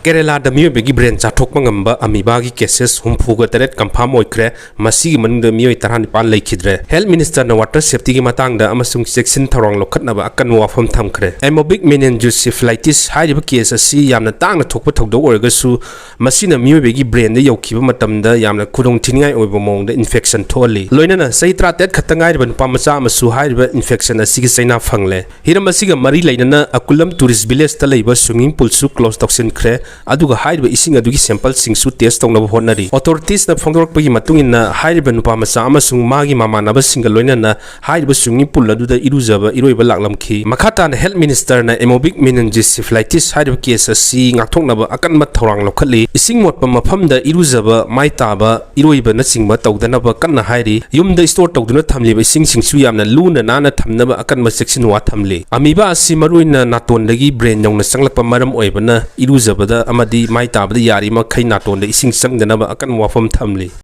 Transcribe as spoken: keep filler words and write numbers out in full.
ꯀꯦꯔꯦꯂꯥꯗ ꯃꯤꯑꯣꯏꯕꯒꯤ ꯕ꯭ꯔꯦꯟ ꯆꯥꯊꯣꯛꯄ ꯉꯝꯕ ꯑꯃꯤꯕꯥꯒꯤ ꯀꯦꯁꯦꯁ ꯍꯨꯝꯐꯨꯒ ꯇꯔꯦꯠ ꯀꯟꯐꯥꯔꯝ ꯑꯣꯏꯈ꯭ꯔꯦ꯫ ꯃꯁꯤꯒꯤ ꯃꯅꯨꯡꯗ ꯃꯤꯑꯣꯏ ꯇꯔꯥꯅꯤꯄꯥꯟ ꯂꯩꯈꯤꯗ꯭ꯔꯦ꯫ ꯍꯦꯜꯊ ꯃꯤꯅꯤꯁꯇꯔꯅ ꯋꯥꯇꯔ ꯁꯦꯐꯇꯤꯒꯤ ꯃꯇꯥꯡꯗ ꯑꯃꯁꯨꯡ ꯆꯦꯛꯁꯤꯟ ꯊꯧꯔꯥꯡ ꯂꯧꯈꯠꯅꯕ ꯑꯀꯟꯕ ꯋꯥꯐꯝ ꯊꯝꯈ꯭ꯔꯦ꯫ ꯑꯦꯃꯣꯕꯤꯛ ꯃꯦꯅꯦꯟꯖꯣꯁꯤꯐꯤꯂꯥꯏꯇꯤꯁ ꯍꯥꯏꯔꯤꯕ ꯀꯦꯁ ꯑꯁꯤ ꯌꯥꯝꯅ ꯇꯥꯡꯅ ꯊꯣꯛꯄ ꯊꯧꯗꯣꯛ ꯑꯣꯏꯔꯒꯁꯨ, ꯃꯁꯤꯅ ꯃꯤꯑꯣꯏꯕꯒꯤ ꯕ꯭ꯔꯦꯟꯗ ꯌꯧꯈꯤꯕ ꯃꯇꯝꯗ ꯌꯥꯝꯅ ꯈꯨꯗꯣꯡꯊꯤꯅꯤꯡꯉꯥꯏ ꯑꯣꯏꯕ ꯃꯑꯣꯡꯗ ꯏꯟꯐꯦꯛꯁꯟ ꯊꯣꯛꯍꯜꯂꯤ꯫ ꯂꯣꯏꯅꯅ ꯆꯍꯤ ꯇꯔꯥꯇꯔꯦꯠ ꯈꯛꯇ ꯉꯥꯏꯔꯤꯕ ꯅꯨꯄꯥ ꯃꯆꯥ ꯑꯃꯁꯨ ꯍꯥꯏꯔꯤꯕ ꯏꯟꯐꯦꯛꯁꯟ ꯑꯁꯤꯒꯤ ꯆꯩꯅꯥ ꯐꯪꯂꯦ꯫ ꯍꯤꯔꯝ ꯑꯁꯤꯒ ꯃꯔꯤ ꯂꯩꯅꯅ ꯑꯀꯨꯂꯝ ꯇꯨꯔꯤꯁ ꯚꯤꯂꯦꯖꯇ ꯂꯩꯕ ꯁ꯭ꯋꯤꯃꯤꯡ ꯄꯨꯜꯁꯨ ꯀ꯭ꯂꯣꯖ ꯇꯧꯁꯤꯟꯈ꯭ꯔꯦ, ꯑꯗꯨꯒ ꯍꯥꯏꯔꯤꯕ ꯏꯁꯤꯡ ꯑꯗꯨꯒꯤ ꯁꯦꯝꯄꯜꯁꯤꯡꯁꯨ ꯇꯦꯁ ꯇꯧꯅꯕ ꯍꯣꯠꯅꯔꯤ꯫ ꯑꯣꯊꯣꯔꯤꯇꯤꯁꯅ ꯐꯣꯡꯗꯣꯔꯛꯄꯒꯤ ꯃꯇꯨꯡ ꯏꯟꯅ, ꯍꯥꯏꯔꯤꯕ ꯅꯨꯄꯥ ꯃꯆꯥ ꯑꯃꯁꯨꯡ ꯃꯥꯒꯤ ꯃꯃꯥꯟꯅꯕꯁꯤꯡꯒ ꯂꯣꯏꯅꯅ ꯍꯥꯏꯔꯤꯕ ꯁ꯭ꯋꯤꯃꯤꯡ ꯄꯨꯜ ꯑꯗꯨꯗ ꯏꯔꯨꯖꯕ ꯏꯔꯣꯏꯕ ꯂꯥꯛꯂꯝꯈꯤ꯫ ꯃꯈꯥ ꯇꯥꯅ ꯍꯦꯜꯊ ꯃꯤꯅꯤꯁꯇꯔꯅ ꯑꯦꯃꯣꯕꯤꯛ ꯃꯦꯅꯤꯟꯖꯤꯁꯤꯐꯤꯂꯥꯏꯇꯤꯁ ꯍꯥꯏꯔꯤꯕ ꯀꯦꯁ ꯑꯁꯤ ꯉꯥꯛꯊꯣꯛꯅꯕ ꯑꯀꯟꯕ ꯊꯧꯔꯥꯡ ꯂꯧꯈꯠꯂꯤ꯫ ꯏꯁꯤꯡ ꯃꯣꯠꯄ ꯃꯐꯝꯗ ꯏꯔꯨꯖꯕ, ꯃꯥꯏ ꯇꯥꯕ, ꯏꯔꯣꯏꯕꯅꯆꯤꯡꯕ ꯇꯧꯗꯅꯕ ꯀꯟꯅ ꯍꯥꯏꯔꯤ꯫ ꯌꯨꯝꯗ ꯁ꯭ꯇꯣꯔ ꯇꯧꯗꯨꯅ ꯊꯝꯂꯤꯕ ꯏꯁꯤꯡꯁꯤꯡꯁꯨ ꯌꯥꯝꯅ ꯂꯨꯅ ꯅꯥꯟꯅ ꯊꯝꯅꯕ ꯑꯀꯟꯕ ꯆꯦꯛꯁꯤꯟ ꯋꯥ ꯊꯝꯂꯤ꯫ ꯑꯃꯤꯕꯥ ꯑꯁꯤ ꯃꯔꯨꯑꯣꯏꯅ ꯅꯥꯇꯣꯟꯗꯒꯤ ꯕ꯭ꯔꯦꯟ ꯌꯧꯅ ꯆꯪꯂꯛꯄ ꯃꯔꯝ ꯑꯣꯏꯕꯅ, ꯏꯔꯨꯖꯕꯗ ꯑꯃꯗꯤ ꯃꯥꯏ ꯇꯥꯕꯗ ꯌꯥꯔꯤꯃꯈꯩ ꯅꯥꯇꯣꯟꯗ ꯏꯁꯤꯡ ꯆꯪꯗꯅꯕ ꯑꯀꯟꯕ ꯋꯥꯐꯝ ꯊꯝꯂꯤ꯫